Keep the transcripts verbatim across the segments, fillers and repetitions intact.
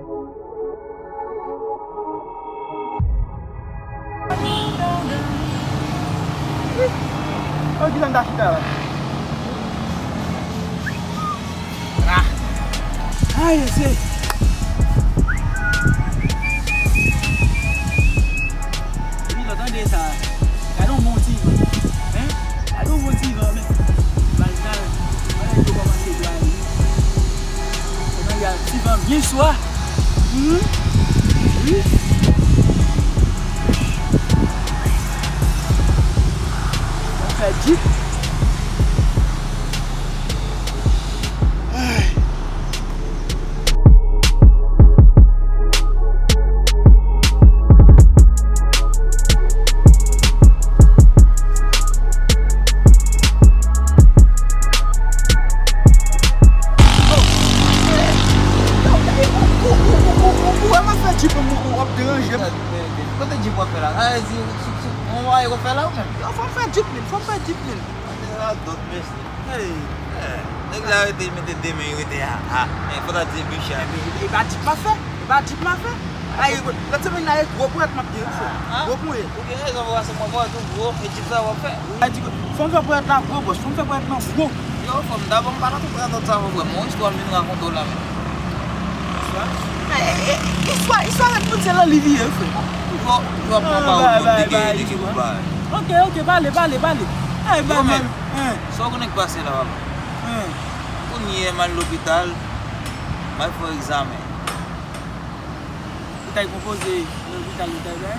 Wi. Ou ki jan ta chita la? Ah. Ay, se. Epi lò, tande sa. Gade yon bon ti van. Hein? Gade yon bon ti van, men. Baz la, bagay yo kòmanse dwa wi. Kòman y a ti van byen swa? Hmm? Wi. Sa fè djip. Ay. Ou wè m ap fè djip m, ou ap deranje m. Kote djip w ap fè la? A, di, sou, sou, on bagay w ap fè la ou menm? Yo, fò m fè djip, men, fò m fè djip, men. Sa dòt, mesye. Hey, eh, nèg la rete mete de men, yo rete a, a. Eh, fò ta di Bicha, epi. E pa djip m ap fè. E pa djip m ap fè. Ay, lòt semèn la, e gwo ponyèt m ap gen, wi, frè. Ah, ah. Gwo ponyèt. Ou gen rezon, frè, se mwen, mwen tou gwo, e djip sa w ap fè. Ay, di, fò m fè ponyèt la gwo, bòs. Fò m fè ponyèt lan gwo. Yo, frè m, dabò m pa nan tout radòt sa, frè m. Yon istwa m vin rakonte w la, men. Istwa? Eh, eh, eh, istwa, istwa rèd moun se nan liv li ye, frè. Toujou, toujou ap pran pawòl moun ki gen, ki gen kout bagay. Ok, ok, pale, pale, pale. Ay, bay, bay. Hein. Sa w konnen k pase la, papa? Hein. Kounye a, m al lopital, m al fè yon egzamen. Ou t al konpoze lopital, ou t al bay?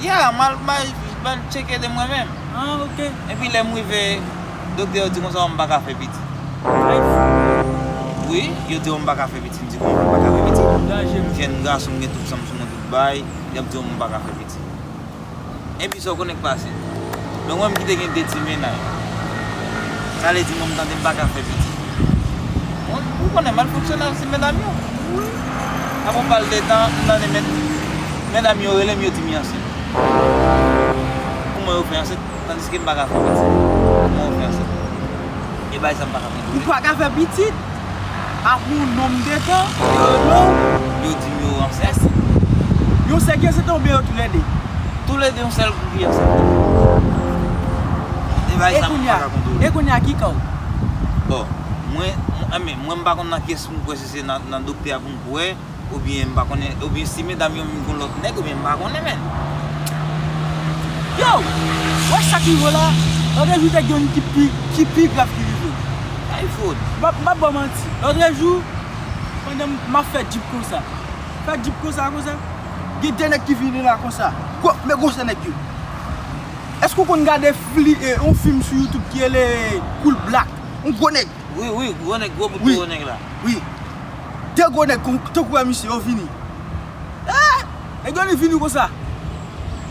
Ya, m al, m al, m al tcheke de mwen menm. Ah, ok. Epi lè m rive, doktè yo di konsa, m pa ka fè pitit. Ay. Wi, yo di m pa ka fè pitit, m di kòman m pa ka fè pitit? Danje. Jèn gason, m gen tout san m sou mwen, tout bay, y ap di m pa ka fè pitit. Epi sa w konnen k pase? Donk mwen m ki te gen de ti mennaj. Sa vle di mwen m tande m pa ka fè pitit. Mwen, ou konnen m al fonksyone ak ti medam yo. Apre yon pal de tan, m tande med-, medam yo rele m, yo di m yo ansent. Kouman yo fè ansent? Tandiske m pa ka fè pitit. Kouman yo fè ansent? E bagay sa m pa ka konprann. Ou pa ka fè pitit? Apre yon nonb de tan, yo rele w. Yo di m yo ansent. Yon sèl ki ansent oubyen yo toulède? Toulède yon sèl kou ki ansent. E bagay sa m pa ka kontwole. E kounye a ki ka w? Bon, mwen, mwen, mwen m pa konn nan kiyès pou m kwè, si se nan, nan doktè a pou m kwè, oubyen m pa konnen, oubyen si medam yo menm gon lòt nèg, oubyen m pa konnen, men. Yo! Wè sa k rive w la? Lòtrejou te gen youn ki pi, ki pi grav ki rive m. Ay, fout. M ap, m ap ba w manti. Lòtrejou, pandan m ap fè djip konsa, fè djip konsa, konsa, gen de nèg ki vini la konsa. Gwo, men gwosè nèg yo. Èske w konn gade fli-, eh, yon fim sou YouTube ki rele Cool Black? Yon gwo nèg. Wi, wi, gwo nèg, gwo bout gwo nèg la. Wi. De gwo nèg kon, tankou wè misye, yo vini. Eh! Nèg yo vini konsa.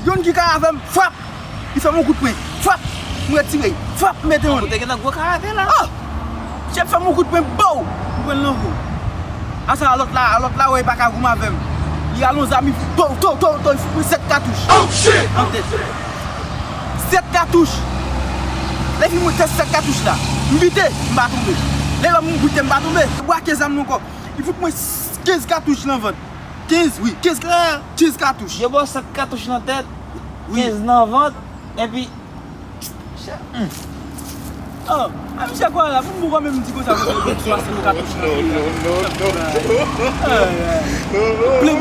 Youn ki kare avè m, frap! Li fè m yon kout pwen, frap! M retire, frap! M mete yon. Ou te gen nan gwo karate la. Oh! Chèf fè m yon kout pwen, bow! M pran l nan vo. Asa lòt la, lòt la, wè, li pa ka goumen avè m. Li al yon zam, li, to, to, to, to, li fout mwen sèt katouch. Oh, shit! Nan tèt. Sèt katouch! Lè fini mwen tèt sèt katouch la, m bite, m pa tonbe. Lè m bite, m pa tonbe. Li brake zam nan ankò. Li fout mwen kenz katouch nan vant. Kenz, wi, kenz, kenz katouch. Yo ba w sèt katouch nan tèt, wi, kenz nan vant, epi, hmm. Oh, a misye kwa la, pou m poko menm di konsa, konsa, yo ba w swasant katouch nan tèt. Ay, ay. Ple